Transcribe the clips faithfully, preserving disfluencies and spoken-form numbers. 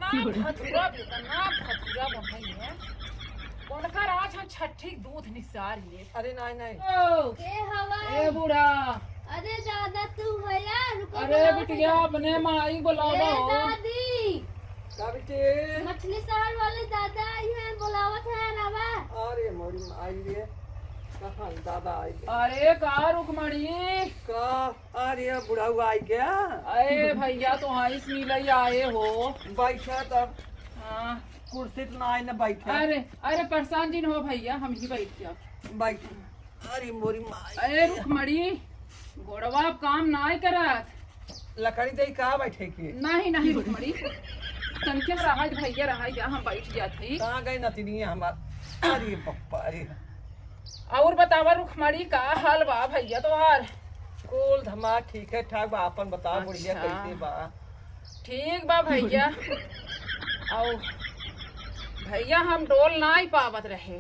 ना भथुरा बेटा, ना भथुरा बहन है। उनकर आज हम छठी दूध निसार ले। अरे नहीं, नहीं। ओ, के हवाई? ए बूढ़ा। अरे दादा, तू भैया, रुको, अरे बुलावत बिटिया, है। अपने माई बुलावा ए हो। दादी। का बेटे? मछली शहर वाले दादा आई हैं, बुलावत है, आवा। अरे मोरी माई रे, कहाँ दादा आई गए? अरे का रुक्मणी? का? अरे बुढ़ऊ आई गया? अरे भैया, तो हाँ, इस मिलई आए हो। बैठा तब। हाँ। कुर्सी तो ना आई ना बैठा। अरे, अरे परेशान जिन हो भैया, हम ही बैठ जाओ। बैठ। अरे मोरी माई। अरे रुक्मणी, गोड़वा अब काम नाय करत। लकड़ी दे का बैठे के? नहीं, नहीं रुक्मणी, तनके रहा भैया, रहा जा, हम बैठ जात हई। कहाँ गए नतिनिया हमार? अरे पप्पा रे। और बतावा रुक्मणी, का हाल बा भैया तोहार? कुल धमाल ठीक है ठाक बा, आपन बतावा बुढ़िया अच्छा। कैसे बा? ठीक बा भैया। और भैया हम डोल नाई पावत रहे।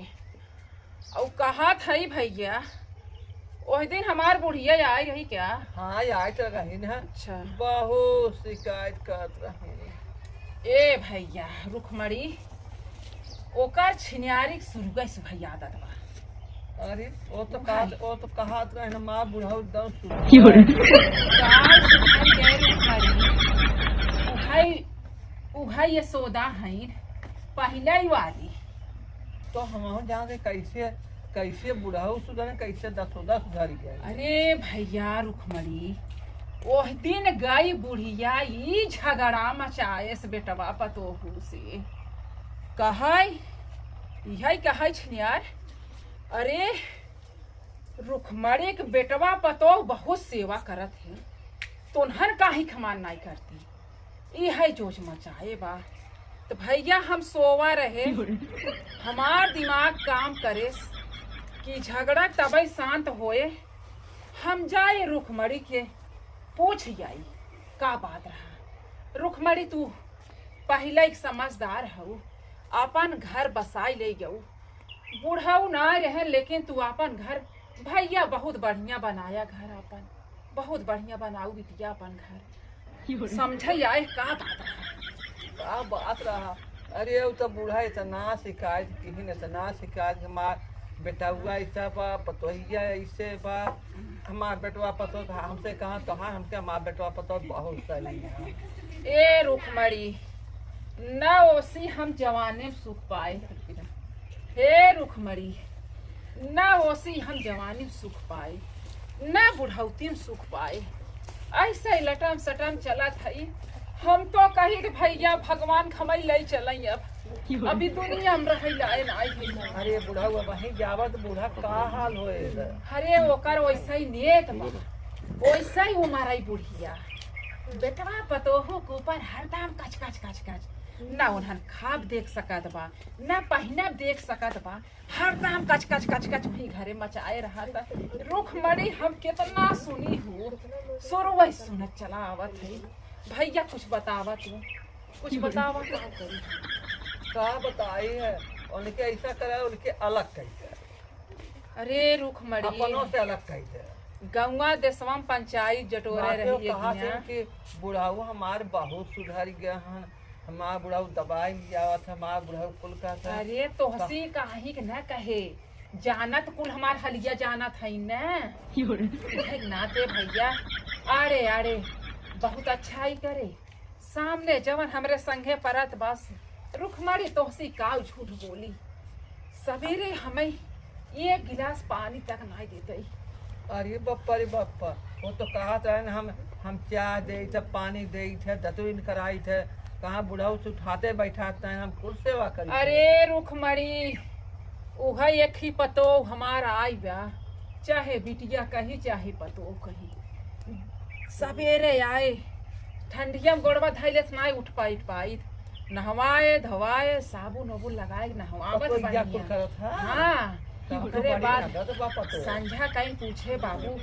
और कहत हई भैया, ओह दिन हमार बुढ़िया आई रही क्या? हाँ, आई तो रही ना। अच्छा। बहुत शिकायत करत रही। ए भैया, रुक्मणी, ओकर छिनियारी के शुरुए से भैया आदत बा। अरे, वो तो उघाई। कहा, वो तो कहत रहे ना, माँ बुढ़ऊ एकदम शुरू। की हो रे? गाल सुखाई गए रुक्मणी। उघाई, उघाई यशोदा हईन, पहले ही वाली। तो हम जान के कैसे, कैसे बुढ़ऊ सुधरे, कैसे दसोदा सुधर गए। अरे भैया रुक्मणी, ओह दिन गई बुढ़िया ई झगड़ा मचाएस बेटवा पतोहू से। कहै, इहै कहै छिनियार, अरे रुक्मणी के बेटवा पतोह बहुत सेवा करत है, तोन्हन काहे खमान नाई करती? इहै जोज मचाए बा। त भैया हम सोवा रहे, हमार दिमाग काम करेस कि झगड़ा तबै शांत होए। हम जाए रुक्मणी के पूछ आई का बात रहा। रुक्मणी तू पहिले एक समझदार हऊ, आपन घर बसाई ले गऊ। बुढ़ऊ ना रहे लेकिन तू आपन घर, भैया बहुत बढ़िया बनाया घर आपन, बहुत बढ़िया बनाऊ बिटिया आपन घर। समझे आए का बात रहा? का बात रहा? अरे उ तो बूढ़ा इतना शिकायत किहिन, इतना शिकायत कि हमार बेटउआ ऐसा बा, पतोहिया ऐसे बा, हमार बेटवा पतोह हमसे कहाँ कहाँ हमके हमार बेटवा पतोह बहुत सही है। ए रुक्मणी, न ओसी हम जवानी में सुख पाए। हे रुक्मणी, न ओसी हम जवानी में सुख पाए, न बुढ़ौती में सुख पाए। ऐसे ही लटम सटम चलत हई। हम तो कही कि भैया भगवान खमई ले चलई अब। अभी दुनिया में रहे लाए ना आई है। अरे बुढ़ऊ अब वहीं जावत बूढ़ा का हाल होए। अरे ओकर वैसे ही नेत बा, वैसे ही उमर आई बुढ़िया। बेटवा पतोहू के ऊपर हरदम कच कच कच कच। ना उन्हन खाब देख सकत बा, ना पहिनब देख सकत बा, हरदम कच कच कच कच वही घरे मचाए रहत। रुक्मणी हम कितना सुनी हूँ, सुरुवे सुनत चला आवत है। भैया कुछ बतावा तू, कुछ बतावा। का बताई है, उनके ऐसा करे, उनके अलग कैसे। अरे रुक्मणी, अपनों से अलग कैसे। गौवा देशवा में पंचायत जटोरे बातें रही है कहा से दुनिया। कि बुढ़ऊ हमार बहुत सुधर गया हन, हमार बुढ़ऊ दवाई लियावत है, हमार बुढ़ऊ कुल का था। अरे तोहसी काहे के ना कहे, जानत कुल हमार हलिया जानत है न। इहे नाते भैया, अरे अरे बहुत अच्छा ही करे। सामने जवन हमरे संगे परत बस, रुक्मणी तोहसी काउ झूठ बोली। सवेरे हमें एक गिलास पानी तक नाई देते। अरे बप्पा रे बप्पा, वो तो कहत रहे न हम, हम चाय देइत है, पानी देइत है, दतुइन कराइत है, कहाँ बुढ़ऊ से उठाते बैठात है, हम कुल सेवा करी। अरे रुक्मणी, उहै एक ही पतोह हमार आई बा, चाहे बिटिया कही चाहे पतोह कही। सवेरे आए, ठंडिया में गोड़वा धइले से नाई उठ पाइत पाइत। नहवाए, धोवाए, साबुन ओबुन लगाए, नहवावत पतोहिया बढ़िया। कुल करत है। हाँ। तब तो ओकरे बड़ी बाद आदत बा पतोह। संझा कहीं पूछे बाबू,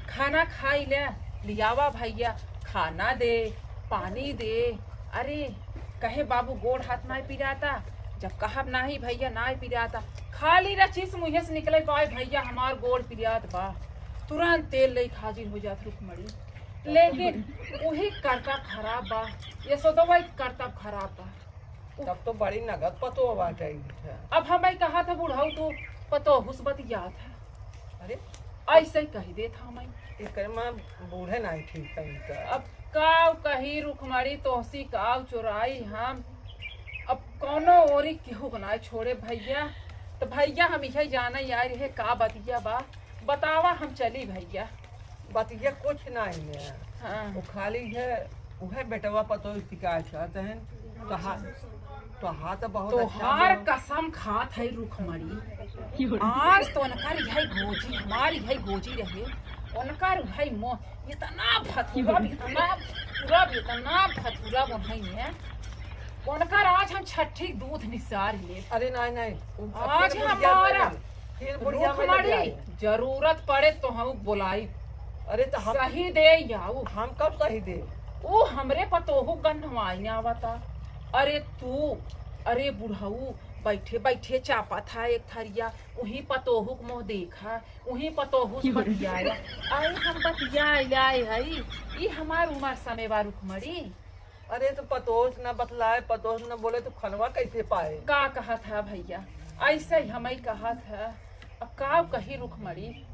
खाना खाई ले, लियावा भैया, खाना दे, पानी दे। अरे, कहे बाबू गोड़ हाथ नाई पिराता, जब कहब नाही भैया नाई पिराता, खाली रचिस मुँहे से निकले पाए भैया हमार गोड़ पिरात बा, तुरंत तेल लेके हाजिर हो जात रुक्मणी। लेकिन वही करतब खराब बा, यशोदवा के करतब खराब बा। तब तो बड़ी नगद पतोह बाटे। अब हमें कहा था बुढ़ऊ तो पतोहू से बतियात है। अरे, ऐसे ही कही देत हमें। एकर माँ बूढ़े नहीं ठीक है इनका। अब काव कही रुखमणी तोहसी काव चोराई हम। अब कौनो ओरी केहू को ना छोड़े भैया। तो भैया हम यही जाने आए रहे का बतिया बा। बतावा हम चली भैया। बतिया कुछ नहीं है। हाँ। वो खाली है, उहे बेटवा पतोह शिकायत करते हैं। तो हा-, तो हाथ बहुत अच्छा तोहार बा। कसम खात है रुखमणी। आज तो उनकर यही गोजी, हमार यही गोजी रहे। उनकर भाई मोह इतना भतुरा, इतना भतुरा, इतना भतुरा बनाई है। उनकर आज हम छठी दूध निसार ले। अरे नहीं, नहीं, उ-, आज फिर बुढ़िया हमारा बने, फिर बुढ़िया बने रुखमणी जाए। जरूरत पड़े तो हम बोलाई। अरे तो हम सही दे आऊ। हम कब सही दे? ऊ हमरे पतोहू गन्हवाई आवता। अरे तू, अरे बुढ़ऊ, बैठे बैठे चापत है एक थरिया, उही पतोहू के मुँह देखा, उही पतोहू से बतियाया। अरे हम बतियाए आए हई, ई हमार उमर समय बा रुखमणी। अरे तो पतोह से ना बतलाए, पतोह से ना बोले तो खनवा कैसे पाए? का कहत है भैया, ऐसे ही हमई कहत है। अब का कही रुखमणी,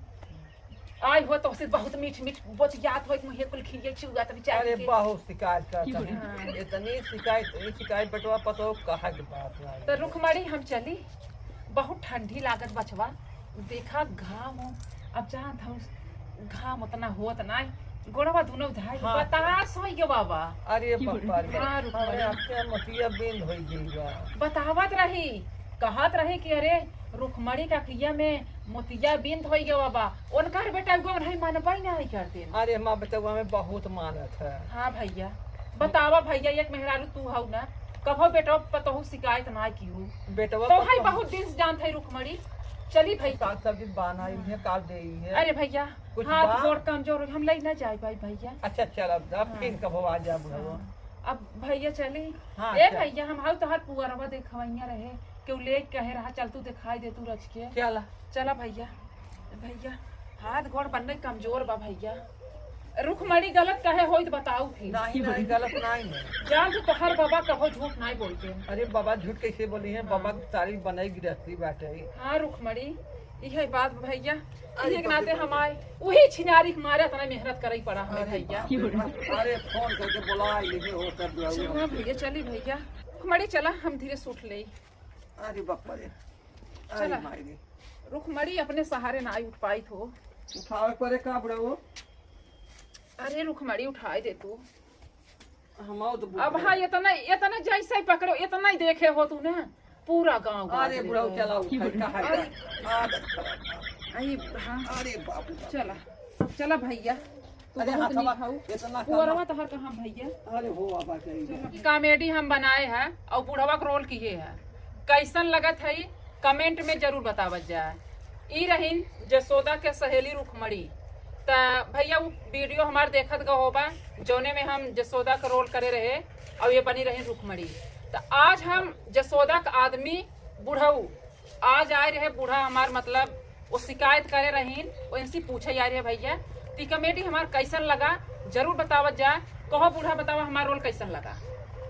आई हो तोहसे बहुत मीठ मीठ बतियात हो, मुँहे कुल खिए चुआ तब चाहे अरे के। बहुत शिकायत करता है। हाँ। इतनी शिकायत, इतनी शिकायत बेटवा पतोह कहा के बात ना। तो रुखमणी हम चली, बहुत ठंडी लागत बचवा, देखा घाम हो, अब जानत हो घाम उतना होत ना, गोड़वा दुनो धाई हाँ। बतास हो गयो बाबा। अरे बाबा रे। हाँ, रुखमणी। अरे आपके मोतिया बिंद हो गई बा। बतावत रही, कहत रही कि अरे रुखमणी का अखिया में मोतिया बिंद होई गवा बा। उनकर बेटा उनहई मनबई नहीं करते। अरे माँ, बेटवा में बहुत मानत है। हाँ भैया, बतावा भैया, एक मेहरारू तू हऊ ना, कभो बेटवा पतोहू शिकायत ना की हो। बेटवा तो भाई पतोहू बहुत दिन से जानत है रुखमणी। चली भाई। साग सब्जी बनाई है, काट देई है। अरे भैया, कुछ हाथ बा? गोड़ कमजोर हो, हम ले ना जाए भाई भैया। अच्छा चल, अब, अब हाँ। फिर कभो आ जा बुढ़वा। हाँ। अब भैया चली। हाँ, ए चल। भैया, हम हऊ तोहार पुअरवा देखवैया रहे। केहू ले कहे रहा, "चल तू दिखाई दे तू रच के।" चला। चला भैया। भैया, हाथ गोड़ बन्ने कमजोर बा भैया। रुखमणी गलत कहे होई तो बताऊ फिर। नहीं, नहीं, गलत नहीं है। जान तू तोहर बाबा कहो झूठ नहीं बोलते। अरे बाबा झूठ कैसे बोली है? हाँ। बाबा की सारी बनाई गृहस्थी बाटे। हाँ रुखमणी, इहे बात भैया। अरे इहे के बाप रे नाते बाप। हम आए, उही छिनारी के मारे इतना मेहनत करई पड़ा हमें अरे भैया। बाप रे बाप। अरे फोन करके बुला लेंगे हो सब जो है। चला भैया, चली भैया। रुखमणी चला, हम धीरे से उठ ले। अरे बाप रे। अरे चला। माई रे। रुखमणी अपने सहारे ना उठ पाई थो। उठावे पड़े का बुढ़ऊ? अरे रुखमणी उठाए दे तू। हम आओ तो अब हाँ, इतना, इतना जैसे ही पकड़ो, इतना ही देखे हो तू ना, पूरा गाँव अरे बुढ़ऊ चला उठाई, कहाँ अरे। आदत खराब। अरे हाँ। अरे बाप रे बाप। चला, चला भैया। तू अरे बहुत हाथवा नीक हऊ। इतना पुअरवा तोहर कहाँ भैया? अरे हो बाबा, कहीं कॉमेडी हम बनाए हैं और बुढ़वा के रोल किए हैं, कैसन लगत है कमेंट में जरूर बतावत जाए। ई रहीन जसोदा के सहेली रुखमणी। त भैया वो वीडियो हमार देखत ग होबा, जौने में हम जसोदा का रोल करे रहे और ये बनी रही रुखमणी। त आज हम जसोदा का आदमी बुढ़ऊ आज आए रहे बूढ़ा हमार, मतलब, वो शिकायत करे रहीन, वो इनसे पूछे आए रहे भैया, ती कॉमेडी हमार कैसन लगा, जरूर बतावत जा। कहो बूढ़ा, बतावा हमार रोल कैसन लगा?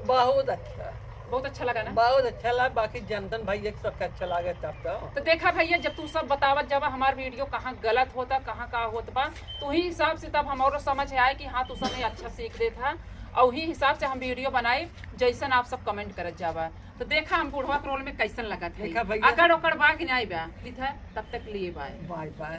बहुत अच्छा। बहुत अच्छा लगा ना? बहुत अच्छा लगा, बाकी जनतन भैया के सबके अच्छा लगे तब तो। तो देखा भैया, जब तू सब बतावत जावा हमार वीडियो कहाँ गलत होता, कहाँ का होत बा, तो वही हिसाब से तब हमरो समझ आए कि हाँ, तू सब में अच्छा सीख देत हा, और वही हिसाब से हम वीडियो बनाए, जैसन आप सब कमेंट करत जावा। तो देखा हम बुढ़वा के रोल में कैसन लगत है। देखा भैया। अकड़ ओकड़ बा कि नहीं बा? ठीक है, तब तक लिए बाय। बाय बाय।